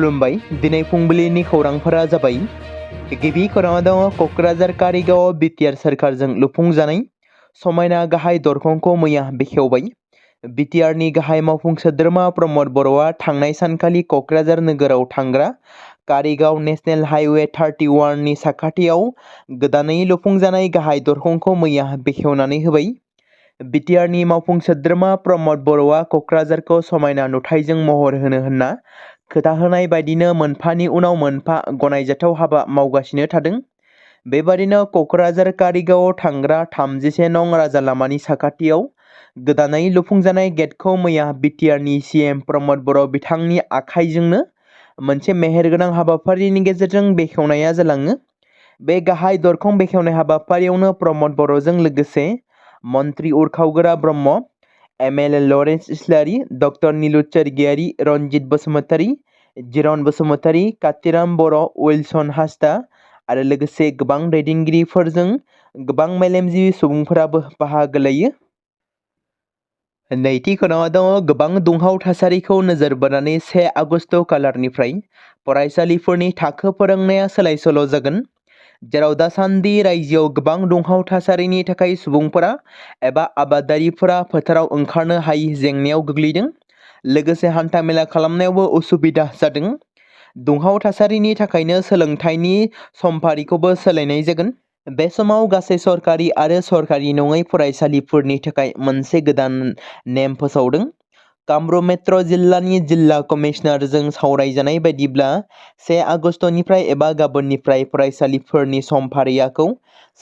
खुलुमबाय दिनै फुंबिलिनि खौरांफोरा जाबाय गिबि खौराङा दङ क'क्राझार कारिगावआव बिटिआर सोरखारजों लुफुंजानाय समायना गाहाय दरखंखौ मैया बेखेवबाय। बिटिआरनि गाहाय मावफुं सोद्रोमा प्रमद बर'आ थांनाय सानखालि क'क्राझार नोगोराव थांग्रा कारिगाव नेशनेल हाइवे 31 नि साखाथियाव गोदानै लुफुंजानाय गाहाय दरखंखौ मैया बेखेवनानै होबाय। बिटिआरनि मावफुं सोद्रोमा प्रमद बर'आ क'क्राझारखौ समायना नुथायजों महर होनो होनना खोथा होनाय बायदिनो मोनफानि उनाव मोनफा गनायजाथाव हाबा मावगासिनो थादों। बेबादिनो क'क्राझार कारिगावआव थांग्रा 31 नं राजा लामानि साखाथियाव गोदानै लुफुंजानाय गेटखौ मैया बिटिआरनि सिएम प्रमद बर' बिथांनि आखाइजोंनो मोनसे मेहेरगोनां हाबाफारिनि गेजेरजों बेखेवनाया जालाङो। बे गाहाय दरखं बेखेवनाय हाबाफारियावनो प्रमद बर'जों लोगोसे मन्त्रि उरखावगोरा ब्रह्म, एमएलए लरेन्स इस्लारि, डक्टर नीलु चरगियारि, रनजित बसुमतारी, जिरन बसुमतारी, कातिराम बर', उइलसन हासदा आरो लोगोसे गोबां दैदेनगिरिफोरजों गोबां मेलेमजिबि सुबुंफोराबो बाहागो लायो। नैथि खौराङा दङ गोबां दुंहाव थासारिखौ नोजोर बोनानै 1 आगस्ट खालारनिफ्राय फरायसालिफोरनि थाखो फोरोंनाया सोलाय-सोल' जागोन। जेराव दासान्दि रायजोआव गोबां दुंहाव थासारिनि थाखाय सुबुंफोरा एबा आबादारिफोरा फोथाराव ओंखारनो हायि जेंनायाव गोग्लैदों। लोगोसे हान्थामेला खालामनायावबो उसुबिदा जादों। दुंहाव थासारिनि थाखायनो सोलोंथाइनि समफारिखौबो सोलायनाय जागोन। बे समाव गासै सरकारि आरो सरकारि नङै फरायसालिफोरनि थाखाय मोनसे गोदान नेम फोसावदों। कामरुप मेट्र' जिल्लानि जिल्ला कमिशनारजों सावरायजानाय बायदिब्ला 1 आगस्टनिफ्राय एबा गाबोननिफ्राय फरायसालिफोरनि समफारियाखौ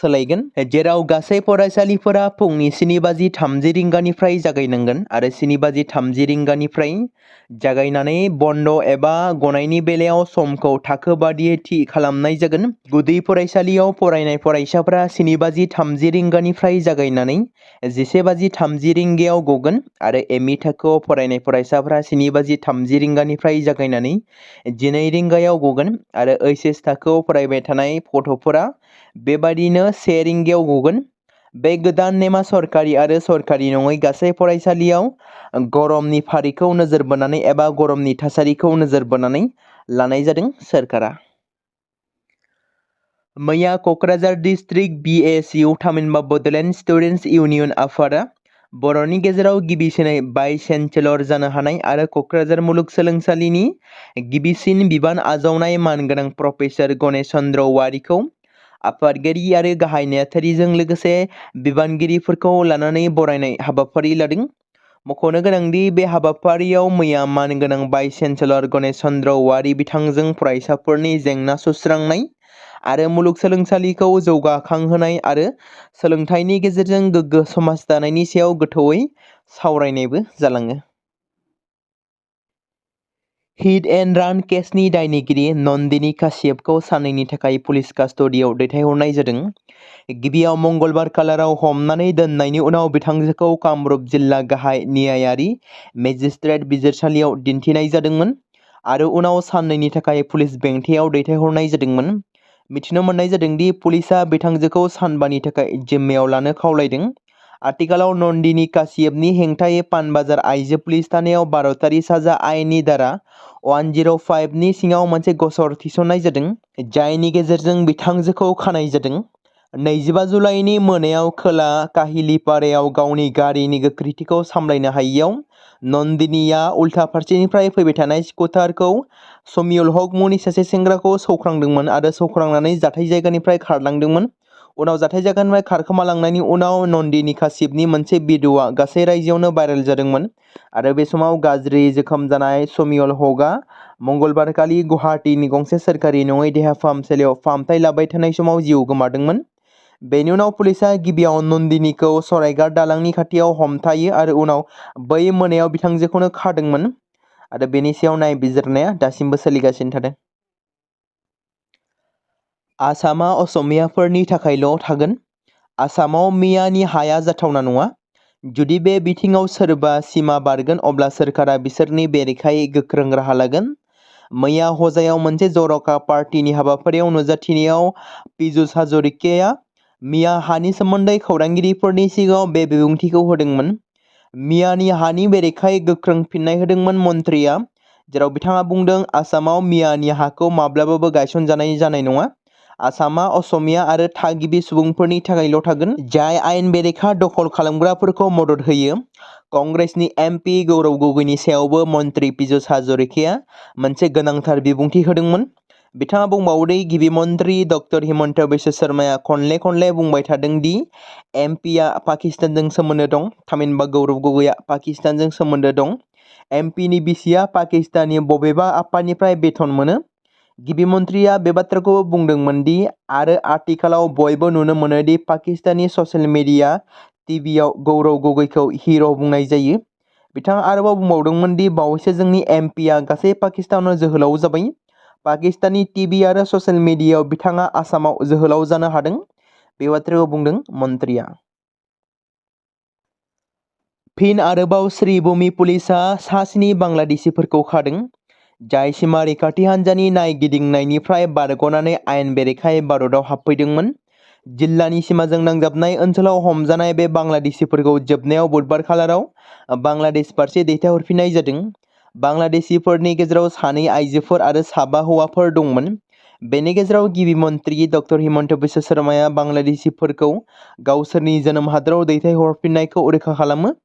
सोलायगोन। जेराव गासै फरायसालिफोरा फुंनि 7:30 रिंगानिफ्राय जागायनांगोन आरो 7:30 रिंगानिफ्राय जागायनानै बन्द एबा गनायनि बेलायाव समखौ थाखो बादियै थि खालामनाय जागोन। गुदि फरायसालियाव फरायनाय फरायसाफोरा 7:30 रिंगानिफ्राय जागायनानै 11:30 रिंगायाव गगोन आरो एमइ थाखोआव फरायनाय फरायसाफोरा 7:30 रिंगानिफ्राय जागायनानै 12 रिंगायाव गगोन आरो ओइचएस थाखोआव फरायबाय थानाय गथ'फोरा बेबादिनो 1 रिंगायाव गगोन। बे गोदान नेमा सरकारि आरो सरकारि नङै गासै फरायसालियाव गरमनि फारिखौ नोजोर बोनानै एबा गरमनि थासारिखौ नोजोर बोनानै लानाय जादों। सोरखारा मैया क'क्राझार डिस्ट्रिक्ट बिएसइउ थामहिनबा बड'लेण्ड स्टुडेन्टस इउनियन आफादा बर'नि गेजेराव गिबिसिनै भाइस चेन्सेलर जानो हानाय आरो क'क्राझार मुलुगसोलोंसालिनि गिबिसिन बिबान आजावनाय मानगोनां प्रफेसर गणेश चन्द्र औवारिखौ आफादगिरि आरो गाहाय नेहाथारिजों लोगोसे बिबानगिरिफोरखौ लानानै बरायनाय हाबाफारि लादों। मख'नो गोनांदि बे हाबाफारियाव मैया मानगोनां भाइस चेन्सेलर गणेश चन्द्र औवारि बिथांजों फरायसाफोरनि जेंना सुस्रांनाय आरो मुलुगसोलोंसालिखौ जौगाखांहोनाय आरो सोलोंथाइनि गेजेरजों गोग्गो समाज दानायनि सायाव गोथौयै सावरायनायबो जालाङो। हिट एन्ड रान केसनि दायनिगिरि नन्दिनी काश्यपखौ साननैनि थाखाय पुलिस कास्टडियाव दैथायहरनाय जादों। गिबियाव मंगलबार खालाराव हमनानै दोननायनि उनाव बिथांजोखौ कामरुप जिल्ला गाहाय न्यायारि मेजिस्ट्रेट बिजिरसालियाव दिन्थिनाय जादोंमोन आरो उनाव साननैनि थाखाय पुलिस बेंथेयाव दैथायहरनाय जादोंमोन। मिथिनो मोननाय जादोंदि पुलिसआ बिथांजोखौ सानबानि थाखाय जिम्मायाव लानो खावलायदों। आथिखालाव नन्दिनी काश्यपनि हेंथायै पानबाजार आइजो पुलिस थानायाव भारतारि साजा आयेननि धारा 105 नि सिङाव मोनसे गसर थिसननाय जादों, जायनि गेजेरजों बिथांजोखौ खानाय जादों। 25 जुलाइनि मोनायाव खोला काहिलिपारायाव गावनि गारिनि गोख्रैथिखौ सामलायनो हायैयाव नन्दिनीया उल्था फारसेनिफ्राय फैबाय थानाय स्कुटारखौ समिउल हक मुंनि सासे सेंग्राखौ सौख्रांदोंमोन आरो सौख्रांनानै जाथाय जायगानिफ्राय खारलांदोंमोन। उनाव जाथाय जायगानिफ्राय खारखोमालांनायनि उनाव नन्दिनी काश्यपनि मोनसे भिडिअ'आ गासै रायजोआवनो भाइरेल जादोंमोन आरो बे समाव गाज्रि जोखोम जानाय समिउल हकआ मंगलबारखालि गुवाहाटीनि गंसे सोरखारि नङै देहा फाहामसालियाव फाहामथाय लाबाय थानाय समाव जिउ गोमादोंमोन। बेनि उनाव पुलिसआ गिबियाव नन्दिनीखौ सरायघाट दालांनि खाथियाव हमथायो आरो उनाव बै मोनायाव बिथांजोखौनो खादोंमोन आरो बेनि सायाव नायबिजिरनाया दासिमबो सोलिगासिनो थादों। आसामा असमियाफोरनि थाखायल' थागोन। आसामाव मियानि हाया जाथावना नङा। जुदि बे बिथिङाव सोरबा सिमा बारगोन अब्ला सोरखारा बिसोरनि बेरेखायै गोख्रों राहा लागोन। मैया हजायाव मोनसे जर'खा पार्टीनि हाबाफारियाव नुजाथिनायाव पीयूष हाजरिकाया मिया हानि सोमोन्दै खौरांगिरिफोरनि सिगाङाव बे बिबुंथिखौ होदोंमोन। मियानि हानि बेरेखायै गोख्रों फिननाय होदोंमोन मन्थ्रिया। जेराव बिथाङा बुंदों आसामाव मियानि हाखौ माब्लाबाबो गायसनजानाय जानाय नङा। आसामा असमिया आरो थागिबि सुबुंफोरनि थाखायल' थागोन जाय आयेन बेरेखा दखल खालामग्राफोरखौ मदद होयो। कंग्रेसनि एमपि गौरव गगৈनि सायावबो मन्त्रि पीयूष हाजरिकाया मोनसे गोनांथार बिबुंथि होदोंमोन। बिथाङा बुंबावदों गिबि मन्त्रि डक्टर हिमन्त बिश्व शर्माया खनले बुंबाय थादों दि एमपिआ पाकिस्तानजों सोमोन्दो दं, थामहिनबा गौरव गगैया पाकिस्तानजों सोमोन्दो दं। एमपिनि बिसिया पाकिस्ताननि बबेबा आफादनिफ्राय बेथन मोनो। गिबि मन्थ्रिया बे बाथ्राखौ बुंदोंमोन दि आरो आथिखालाव बयबो नुनो मोनो दि पाकिस्ताननि ससियेल मिडिया टिभिआव गौरव गगैखौ हिर' बुंनाय जायो। बिथाङा आरोबाव बुंबावदोंमोन दि बावैसो जोंनि एमपिआ गासै पाकिस्तानाव जोहोलाव जाबाय। पाकिस्ताननि टिभि आरो ससियेल मिडियायाव बिथाङा आसामाव जोहोलाव जानो हादों। बे बाथ्राखौ बुंदों मन्थ्रिया। फिन आरोबाव श्रीभूमि पुलिसआ सा 7 बांलादेशिफोरखौ खादों, जाय सिमा रैखाथि हान्जानि नायगिदिंनायनिफ्राय बारग'नानै आयेन बेरेखायै भारतआव हाबफैदोंमोन। जिल्लानि सिमाजों नांजाबनाय ओनसोलाव हमजानाय बे बांलादेशिफोरखौ जोबनायाव बुधबार खालाराव बांलादेश फारसे दैथायहरफिननाय जादों। बांलादेशिफोरनि गेजेराव 2 आइजोफोर आरो 7 हौवाफोर दंमोन। बेनि गेजेराव गिबि मन्त्रि डक्टर हिमन्त बिश्व शर्माया बांलादेशिफोरखौ गावसोरनि जोनोम हादोराव दैथायहरफिननायखौ रैखा खालामो।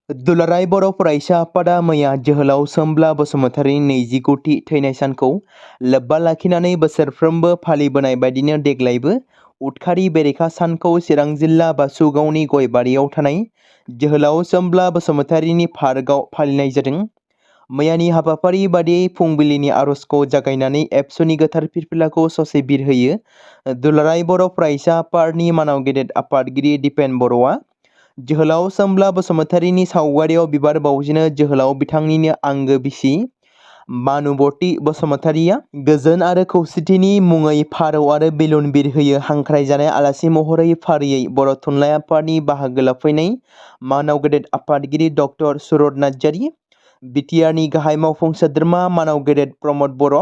दुलाराय बर' फरायसा आफादा मैया जोहोलाव सोमब्ला बसुमतारिनि 29थि थैनाय सानखौ लोब्बा लाखिनानै बोसोरफ्रोमबो फालिबोनाय बायदिनो देग्लायबो उदखारि बेरेखा सानखौ चिरां जिल्ला बासुगावनि गयबारियाव थानाय जोहोलाव सोमब्ला बसुमतारिनि पार्कआव फालिनाय जादों। मैयानि हाबाफारि बादियै फुंबिलिनि आर'जखौ जागायनानै एबसुनि गोथार फिरफिलाखौ ससे बिरहोयो। दुलाराय बर' फरायसा आफादनि मानाव गेदेर आफादगिरि दिपेन बर'आ जोहोलाव सोमब्ला बसुमतारिनि सावगारियाव बिबार बावजेनो। जोहोलाव बिथांनिनो आंगो बिसि मानुबती बसुमतारिया गोजोन आरो खौसेथिनि मुङै फारौ आरो बेलुन बिरहोयो। हांख्रायजानाय आलासि महरै फारियै बर' थुनलाइ आफादनि बाहागो लाफैनाय मानाव गेदेर आफादगिरि डक्टर सुरत नार्जारि, बिटिआरनि गाहाय मावफुं सोद्रोमा मानाव गेदेर प्रमद बर',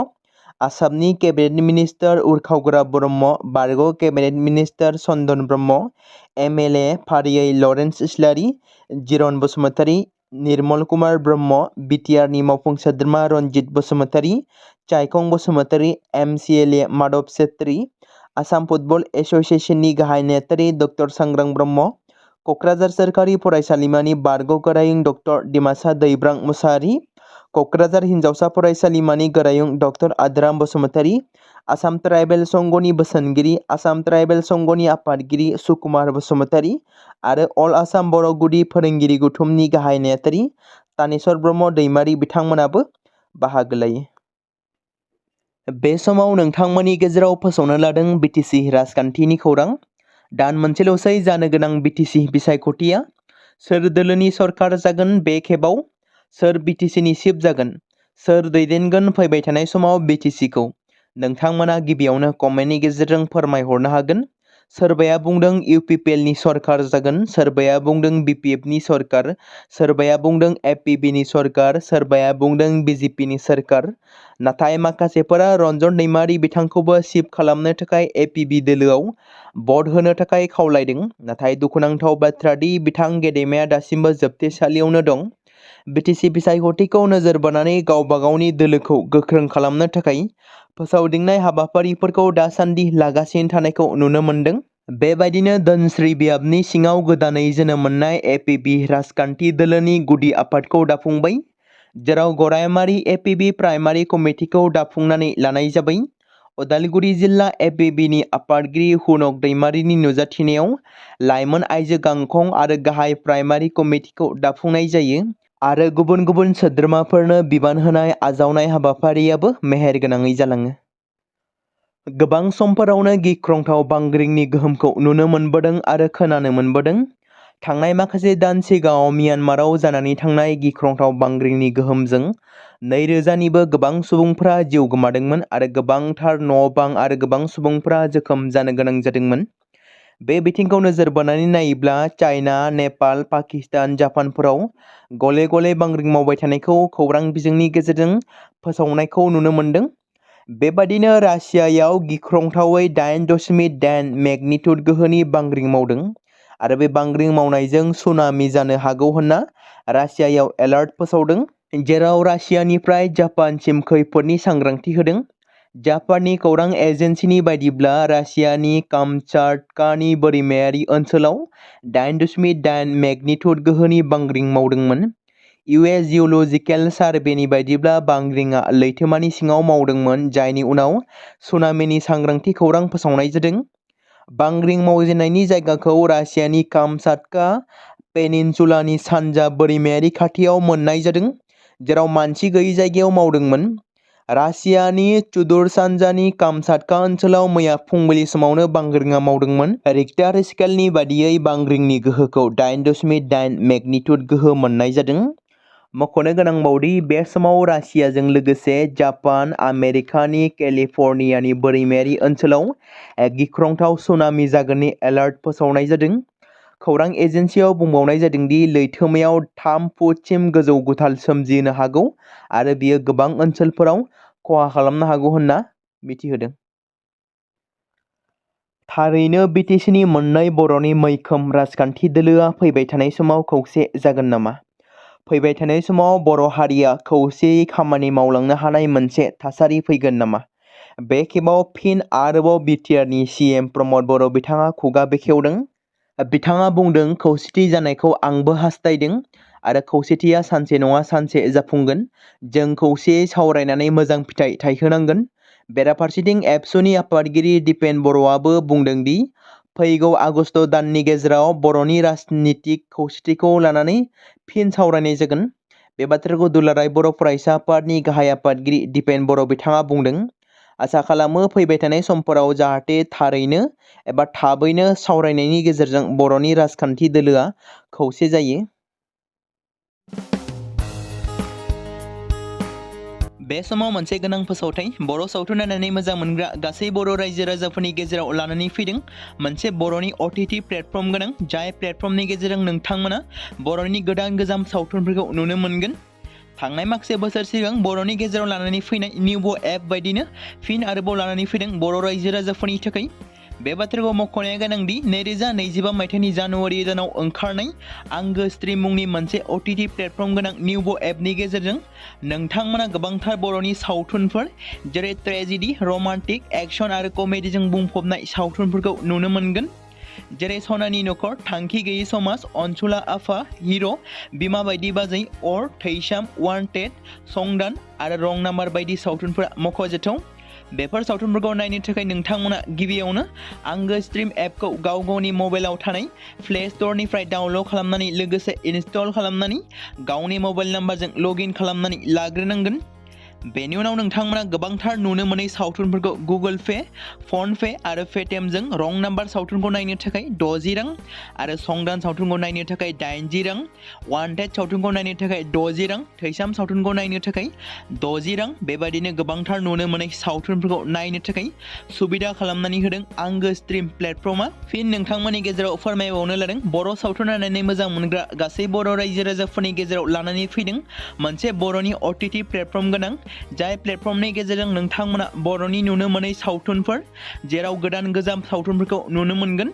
आसामनि केबिनेट मिनिस्टार उरखावग्रा ब्रह्म, बारग' केबिनेट मिनिस्टार चन्दन ब्रह्म, एमएलए फारियै लरेन्स इस्लारि, जिरन बसुमतारि, निर्मल कुमार ब्रह्म, बिटिआरनि मावफुं सोद्रोमा रनजित बसुमतारि, चायखं बसुमतारि, एमसिएलए माधव छेत्री, आसाम फुटबल एस'सिएशननि गाहाय नेहाथारि डक्टर सांग्रां ब्रह्म, क'क्राझार सोरखारि फरायसालिमानि बारग' गोरायुं डक्टर दिमासा दैब्रां मुसाहारि, क'क्राझार हिनजावसा फरायसालिमानि गोरायुं डक्टर आदराम बसुमतारि, आसाम ट्राइबेल संघनि बोसोनगिरि, आसाम ट्राइबेल संघनि आफादगिरि सुकुमार बसुमतारि आरो अल आसाम बर' गुदि फोरोंगिरि गौथुमनि गाहाय नेहाथारि तानेश्वर ब्रह्म दैमारि बिथांमोनाबो बाहागो लायो। बे समाव नोंथांमोननि गेजेराव फोसावनो लादों बिटिसि राजखान्थिनि खौरां। दान मोनसेल'सै जानो गोनां बिटिसि बिसायख'थिया। सोर दोलोनि सरकार जागोन बे खेबाव? सोर बिटिसिनि चिफ जागोन? सोर दैदेनगोन फैबाय थानाय समाव बिटिसिखौ? नोंथांमोना गिबियावनो कमेन्टनि गेजेरजों फोरमायहरनो हागोन। सोरबाया बुंदों इउपिपिएलनि सरकार जागोन, सोरबाया बुंदों बिपिएफनि सरकार, सोरबाया बुंदों एपिबिनि सरकार, सोरबाया बुंदों बिजेपिनि सरकार। नाथाय माखासेफोरा रन्जन दैमारि बिथांखौबो चिफ खालामनो थाखाय एपिबि दोलोआव भट होनो थाखाय खावलायदों। नाथाय दुखुनांथाव बाथ्रा दि बिथां गेदेमाया दासिमबो जोबथेसालियावनो दं। बिटिसि बिसायख'थिखौ नोजोर बोनानै गावबा गावनि दोलोखौ गोख्रों खालामनो थाखाय फोसावदिंनाय हाबाफारिफोरखौ दासान्दि लागासिनो थानायखौ नुनो मोन्दों। बेबायदिनो धोनस्री बियाबनि सिङाव गोदानै जोनोम मोननाय एपिबि राजखान्थि दोलोनि गुदि आफादखौ दाफुंबाय, जेराव गरायमारि एपिबि प्राइमारि कमिटिखौ दाफुंनानै लानाय जाबाय। उदालगुरि जिल्ला एपिबिनि आफादगिरि हुनक दैमारिनि नुजाथिनायाव लाइमोन आइजो गांखं आरो गाहाय प्राइमारि कमिटिखौ दाफुंनाय जायो आरो गुबुन गुबुन सोद्रोमाफोरनो बिबान होनाय आजावनाय हाबाफारियाबो मेहेरगोनाङै जालाङो। गोबां समफोरावनो गिख्रंथाव बांग्रिंनि गोहोमखौ नुनो मोनबोदों आरो खोनानो मोनबोदों। थांनाय माखासे दान सिगाङाव म्यानमाराव जानानै थांनाय गिख्रंथाव बांग्रिंनि गोहोमजों 2000निबो गोबां सुबुंफोरा जिउ गोमादोंमोन आरो गोबांथार न' बां आरो गोबां सुबुंफोरा जोखोम जानो गोनां जादोंमोन। बे बिथिंखौ नोजोर बोनानै नायोब्ला चाइना, नेपाल, पाकिस्तान, जापानफोराव गले गले बांग्रिं मावबाय थानायखौ खौरां बिजोंनि गेजेरजों फोसावनायखौ नुनो मोन्दों। बेबादिनो रासियायाव गिख्रंथावै 8.8 मेगनिट्युड गोहोनि बांग्रिं मावदों आरो बे बांग्रिं मावनायजों सुनामि जानो हागौ होनना रासियायाव एलार्ट फोसावदों, जेराव रासियानिफ्राय जापानसिम खैफोदनि सांग्रांथि होदों। जापाननि खौरां एजेन्सिनि बायदिब्ला रासियानि कामचाटकानि बोरिमायारि ओनसोलाव 8.8 मेगनिट्युड गोहोनि बांग्रिं मावदोंमोन। इउएस जिअलजिकेल सार्भेनि बायदिब्ला बांग्रिंआ लैथोमानि सिङाव मावदोंमोन, जायनि उनाव सुनामिनि सांग्रांथि खौरां फोसावनाय जादों। बांग्रिं मावजेननायनि जायगाखौ रासियानि कामचाटका पेनिनसुलानि सानजा बोरिमायारि खाथियाव मोननाय जादों, जेराव मानसि गैयै जायगायाव मावदोंमोन। रासियानि सुदूर सानजानि कामचाटका ओनसोलाव मैया फुंबिलि समावनो बांग्रिंआ मावदोंमोन। रिक्टार स्केलनि बादियै बांग्रिंनि गोहोखौ 8.8 मेगनिट्युड गोहो मोननाय जादों। मख'नो गोनांबावदि बे समाव रासियाजों लोगोसे जापान, आमेरिकानि केलिफर्नियानि बोरिमायारि ओनसोलाव गिख्रंथाव सुनामि जागोननि एलार्ट फोसावनाय जादों। खौरां एजेन्सियाव बुंबावनाय जादों दि लैथोमायाव 3 फुटसिम गोजौ गुथाल सोमजिनो हागौ आरो बेयो गोबां ओनसोलफोराव खहा खालामनो हागौ होनना मिथिहोदों। थारैनो बिटिसिनि मोननै बर'नि मैखोम राजखान्थि दोलोआ फैबाय थानाय समाव खौसे जागोन नामा? फैबाय थानाय समाव बर' हारिया खौसेयै खामानि मावलांनो हानाय मोनसे थासारि फैगोन नामा? बे खेबाव फिन आरोबाव बिटिआरनि सिएम प्रमद बर' बिथाङा खुगा बेखेवदों। बिथाङा बुंदों, खौसेथि जानायखौ आंबो हास्थायदों आरो खौसेथिया सानसे नङा सानसे जाफुंगोन। जों खौसेयै सावरायनानै मोजां फिथाइ थायहोनांगोन। बेराफारसेथिं एबसुनि आफादगिरि दिपेन बर'आबो बुंदों दि फैगौ आगस्ट दाननि गेजेराव बर'नि राजनितिक खौसेथिखौ लानानै फिन सावरायनाय जागोन। बे बाथ्राखौ दुलाराय बर' फरायसा आफादनि गाहाय आफादगिरि दिपेन बर' बिथाङा बुंदों। आसा खालामो फैबाय थानाय समफोराव जाहाथे थारैनो एबा थाबैनो सावरायनायनि गेजेरजों बर'नि राजखान्थि दोलोआ खौसे जायो। बे समाव मोनसे गोनां फोसावथाय बर' सावथुन नायनानै मोजां मोनग्रा गासै बर' रायजो राजाफोरनि गेजेराव लानानै फैदों मोनसे बर'नि OTT प्लेटफर्म गोनां, जाय प्लेटफर्मनि गेजेरजों नोंथांमोना बर'नि गोदान गोजाम सावथुनफोरखौ नुनो मोनगोन। थांनाय माखासे बोसोर सिगां बर'नि गेजेराव लानानै फैनाय निउबो एप बायदिनो फिन आरोबाव लानानै फैदों बर' रायजो राजाफोरनि थाखाय। बे बाथ्राखौ मख'नाया गोनांदि 2025 मायथाइनि जानुवारि दानाव ओंखारनाय आंगो स्ट्रिम मुंनि मोनसे OTT प्लेटफर्म गोनां निउबो एपनि गेजेरजों नोंथांमोना गोबांथार बर'नि सावथुनफोर जेरै ट्रेजेडि, रमान्टिक, एक्शन आरो कमेडिजों बुंफबनाय सावथुनफोरखौ नुनो मोनगोन। जेरै सनानि नखर, थांखि गैयै समाज, अनसुला आफा, हिर', बिमा बायदि बाजै, अर, थैसाम, वान्टेड, संदान आरो रं नाम्बार बायदि सावथुनफोरा मख'जाथाव। बेफोर सावथुनफोरखौ नायनो थाखाय नोंथांमोना गिबियावनो आंगो स्ट्रिम एपखौ गाव गावनि मबाइलाव थानाय प्ले स्ट'रनिफ्राय डाउनल'ड खालामनानै लोगोसे इनस्टल खालामनानै गावनि मबाइल नाम्बारजों लगइन खालामनानै लाग्रोनांगोन। बेनि उनाव नोंथांमोना गोबांथार नुनो मोनै सावथुनफोरखौ गुगोल पे, फन पे आरो पेटिएमजों रं नाम्बार सावथुनखौ नायनो थाखाय 60 रां आरो संदान सावथुनखौ नायनो थाखाय 80 रां, वान्टेड सावथुनखौ नायनो थाखाय 60 रां, थैसाम सावथुनखौ नायनो थाखाय 60 रां, बेबायदिनो गोबांथार नुनो मोनै सावथुनफोरखौ नायनो थाखाय सुबिदा खालामनानै होदों आंगो स्ट्रिम प्लेटफर्मआ। फिन नोंथांमोननि गेजेराव फोरमायबावनो लादों, बर' सावथुन नायनानै मोजां मोनग्रा गासै बर' रायजो राजाफोरनि गेजेराव लानानै फैदों मोनसे बर'नि OTT प्लेटफर्म गोनां, जाय प्लेटफर्मनि गेजेरजों नोंथांमोना बर'नि नुनो मोनै सावथुनफोर जेराव गोदान गोजाम सावथुनफोरखौ नुनो मोनगोन।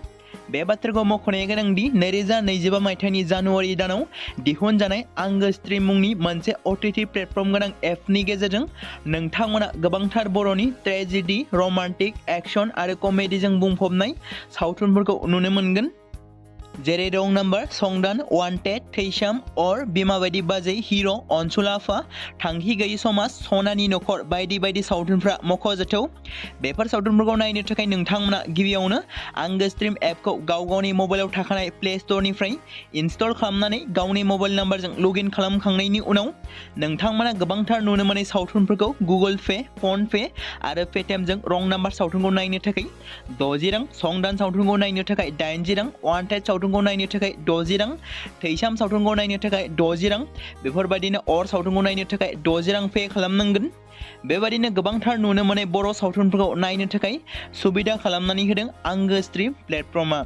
बे बाथ्राखौ मख'नाया गोनांदि 2025 मायथाइनि जानुवारि दानाव दिहुनजानाय आंगो स्ट्रिम मुंनि मोनसे OTT प्लेटफर्म गोनां एपनि गेजेरजों नोंथांमोना गोबांथार बर'नि ट्रेजेडि, रमान्टिक, एक्शन आरो कमेडिजों बुंफबनाय सावथुनफोरखौ नुनो मोनगोन। जेरै रं नाम्बार, संदान, वान्टेड, थैसाम, अर, बिमा बायदि बाजै, हिर', अनसुला आफा, थांखि गैयै समाज, सनानि नखर बायदि बायदि सावथुनफ्रा मख'जाथाव। बेफोर सावथुनफोरखौ नायनो थाखाय नोंथांमोना गिबियावनो आंगो स्ट्रिम एपखौ गाव गावनि मबाइलाव थाखानाय प्ले स्ट'रनिफ्राय इनस्टल खालामनानै गावनि मबाइल नाम्बारजों लगइन खालामखांनायनि उनाव नोंथांमोना गोबांथार नुनो मोनै सावथुनफोरखौ गुगोल पे, फन पे आरो पेटिएमजों रं नाम्बार सावथुनखौ नायनो थाखाय 60 रां, संदान सावथुनखौ नायनो थाखाय 80 रां, वान्टेड सावथुनखौ नायनो थाखाय 60 रां, थैसाम सावथुनखौ नायनो थाखाय 60 रां, बेफोरबायदिनो अर सावथुनखौ नायनो थाखाय 60 रां पे खालामनांगोन। बेबायदिनो गोबांथार नुनो मोनै बर' सावथुनफोरखौ नायनो थाखाय सुबिदा खालामनानै होदों आंगो स्ट्रिम प्लेटफर्मआ।